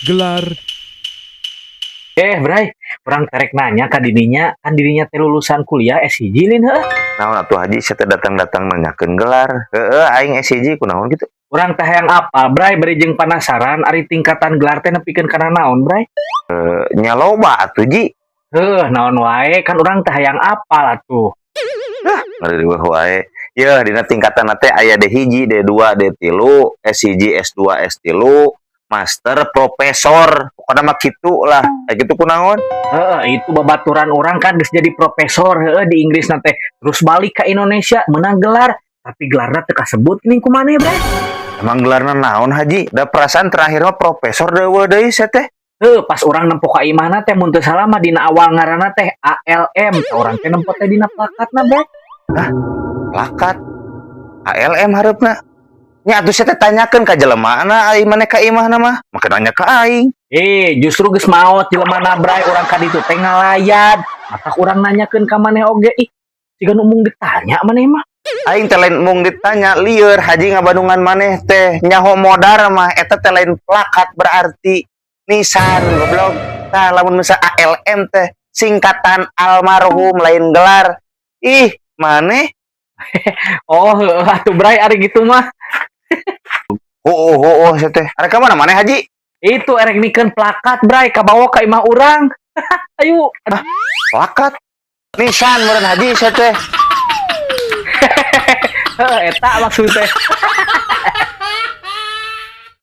Gelar. Eh, Bray, urang teh rek nanya ka dirinya, kan dirinya teh lulusan kuliah S1 lin, heuh. Naon atuh, Haji, sia teh datang-datang nanyakeun gelar? Heeh, aing S1, kunaon gitu? Urang teh hayang apal, Bray, bari jeung penasaran ari tingkatan gelar teh nepikeun kana naon, Bray? Nya loba atuh, Ji. Heuh, naon wae, kan urang teh hayang apal atuh. Ngariweuh wae. Yeuh, dina tingkatan teh aya D1, D2, D3, S1, S2, S3, master, profesor. Pokoknya mah kitu lah. Kayak gitu kunaon? Heeh, itu babaturan urang kan geus jadi profesor, heuh, di Inggris teh. Terus balik ke Indonesia menang gelar, tapi gelarna teu kasebut ning ku maneh, Bray. Emang gelarna naon, Haji? Da perasaan terakhir mah profesor deui deui sia teh. Heuh, pas urang nempo ka imahna teh, mun teu salah mah dina awal ngaranna teh ALM. Tah, urang teh nempo teh dina plakatna, Bray. Plakat ALM hareupna. Nya atuh sia teh tanyakeun ka jelemana, ai maneh ka imahna mah. Make nanya ka aing. Eh, justru geus maot jelemana, Bray, urang ka ditu teh ngalayat. Matak urang nanyakeun ka maneh oge. Ih, siga nu embung ditanya maneh mah. Aing teh lain embung ditanya, lieur Haji ngabandungan maneh teh. Nyaho modar mah eta teh lain plakat, berarti nisan, goblok. Tah, lamun misal ALM teh singkatan almarhum, lain gelar. Ih, maneh. Oh, heuh atuh, Bray, ari gitu mah. Oh, sia teh. Arek ka mana maneh, Haji? Itu erek mikeun plakat, Bray, kabawa ka imah urang. Ayo. Plakat. Nisan meureun, Haji, sia teh. Heuh, eta maksud teh.